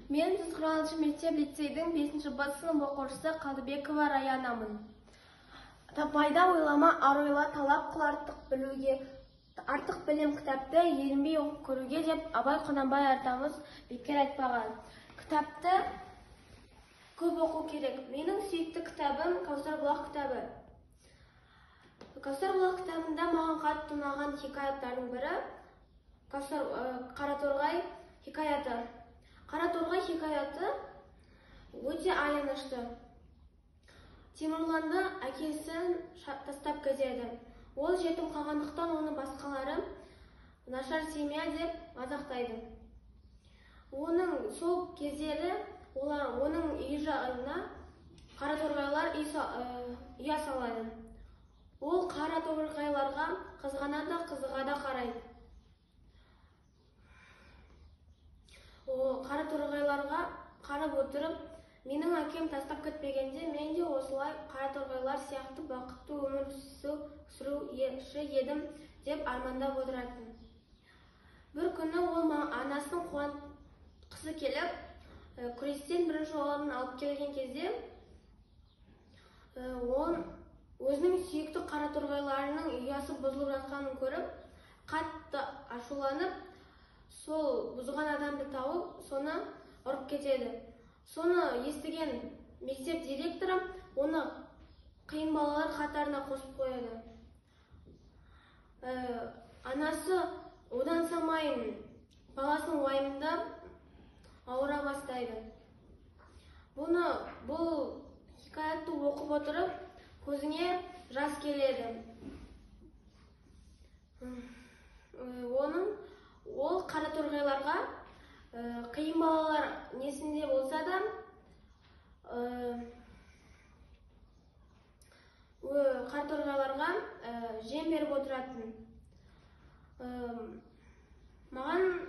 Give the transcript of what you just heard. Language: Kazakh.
Мен 146 мектеп лицейдің 5-ші Б сынып оқушысы Қалдыбекова Раянамын. Пайда ойлама, ар ойла, талап қыл артық білуге, артық білім кітапты ерінбей оқып көруге деп Абай Құнанбай атамыз бекер айтпаған. Кітапты көп оқу керек. Менің сүйікті кітабым Кәусар бұлақ кітабы. Кәусар бұлақ кітабында маған қатты ұнаған хикаяттардың бірі Кәусар Қараторғай хикаяты. Қараторғай хикаяты өте аянышты. Темірланды әкесін тастап кетеді. Ол жетім қалғандықтан оны басқалары нашар семья деп мазақтайды. Оның сол кездері олар оның үй жағына қараторғайлар ұя салады. Ол қараторғайларға қызғана да қызыға да қарайды. Ол қараторғайларға қарап отырып, менің әкем тастап кетпегенде мен де осылай қараторғайлар сияқты бақытты өмір сүруші едім деп армандап отыратын. Бір күні ол анасын қуантқысы келіп, күрестен бірінші орын алып келген кезде, ол өзінің сүйікті қараторғайларының ұясы бұзылып жатқанын көріп, қатты ашуланып, сол бұзған адамды тауып, соны ұрып кетеді. Соны естіген мектеп директоры оны қиын балалар қатарына қосып қояды. Анасы одан самайын баласын уайымдап ауыра бастайды. Бұл хикаятты оқып отырып, көзіңе жас келеді. Ол қараторғайларға қиын балалар несінде болса да, қараторғайларға жем беріп отыратын. Маған